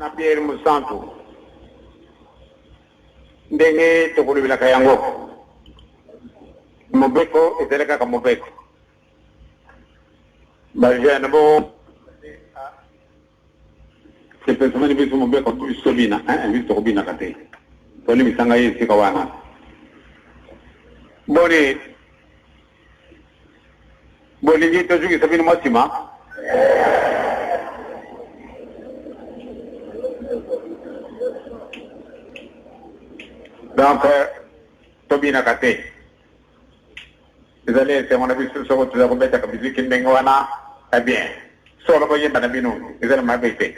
Na Pierre Mosantu, ndenge tokolobelaka yango, mobeko ezali kaka mobeko. Ba jeunes bo sepesomani biso mobeko biso tobina, eh, biso tokobinaka te. Tolimbisa ngai esika wana. Boni bolingi tozongisa bino mwa nsima? Donc tobinaka te. Ezali esengo na biso soko toza kobetaka miziki ndenge wana. Eh bien, solo boyemba na bino ezali mabe te,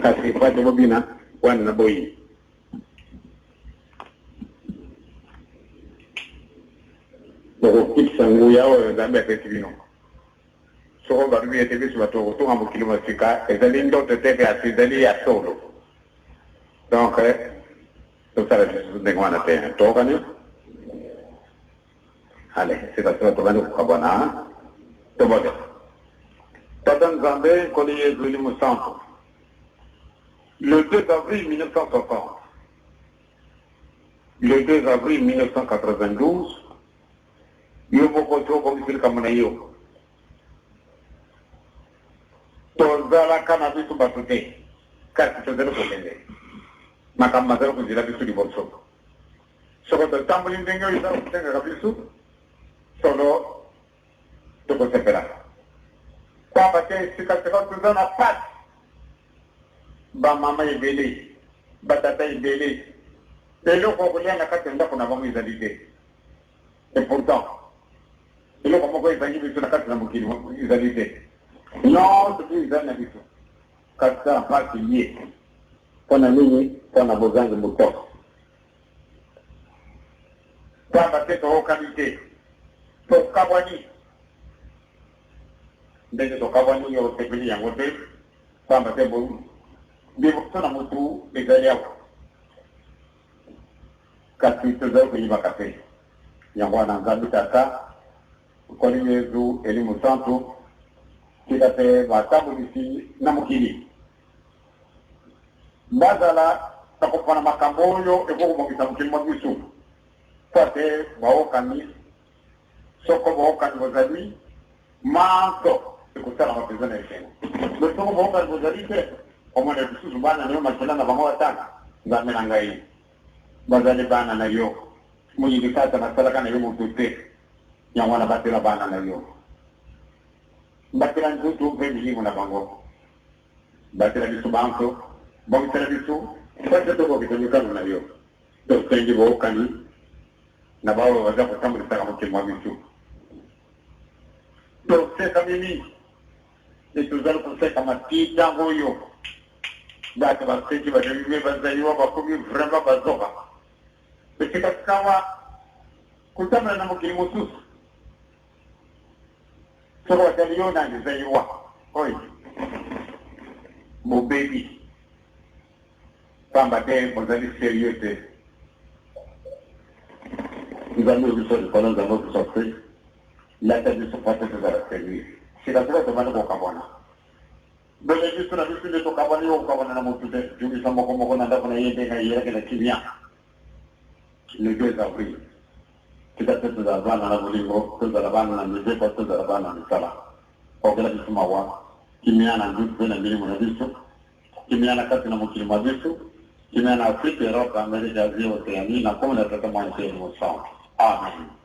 kasi po ete bobina wana naboyi. Bokokitisa nguya oyo Nzambe apesi bino. Soko balobi ete biso bato tokotonga mokili mwa sika, ezali ndoto te, kasi ezali ya solo. Donc, tosala lisusu ndenge wana te. Toyokani? Allez, sika-sika tobandi kokabwana. Tobondela. Tata Nzambe, Nkolo Yezu, Elimo Santu, le 2 avril 1960, le 2 avril 1992, yo moko osi obongisi likambo na yo. Tozalaka na biso bato te, kasi tozali kokende. Makambo mazali kozela biso liboso. Soko totamboli ndenge oyo eza kosengaka biso, solo tokosepela. Pamba te sika-sika toza na pasi. Ba mama ebele, ba tata ebele, eloko ya kolia na kati ya ndako na bango ezali te. Et pourtant, eloko moko ezangi biso na kati na mokili ezali te. Nyonso tu ezali na biso. Kasi tala mpasi ye. Mpo na nini? Mpo na bozangi botosi. Pamba te toyokani te, tokabwani. Ndenge tokabwani, yo osepeli yango te, pamba te liboso na motu ezali awa. Kasi tozali koyebaka te. Yango wana Nzambe Tata, Nkolo Yezu, Elimo Santu, tika te batambwisi na mokili bazala na kopona makambo oyo ekoki kobongisa mokili mwa biso, mpo ete baokani, soko bookani bozali, manso ekosalama mpenza na esengo. Mpe soko bookani bozali te, omona lisusu bana na yo makila na bango batanga, Nzambe na ngai, bazali bana na yo, moyibi Satana asalaka na yo moto te, yango wana batela bana na yo, batela nzoto mpe milimo na bango. Batela biso banso, bongisela biso mpo ete tokokisa mikano na yo. Tosengi bookani na baoyo baza kotambolisaka mokili mwa biso. Tosekami mingi mpe tozali kosekama tii ntango oyo. Bato baseki balobi me bazaiwa bakomi vraiment bazoba. Esika sikawa kotambola na mokili mosusu Soki batali yo nani zaiwa oyo bobebi pamba te bozali serieux te. Nzambe oyo biso likolo, Nzambe oyo biso Afrique, lata biso po te tozala serieux. Sika sika tobandi kokabwana. Mbele biso na biso nde tokabwani, yo okokabwana na motu te. Jungisa moko moko na ndako na ye ndenge ayelaki na kimia. Le 2 avril. Tika te tozala bana na bolingo, tozala bana na mibeko, tozala bana na misala. Okela biso mawa, kimia na nzoto mpe na milimo na biso, kimia na kati na mokili mwa biso, kimia na Afrique, Europe, Amerique, Asie, Oceanie, na kombo na Tata, Mwana mpe Elimo Santu. Amen.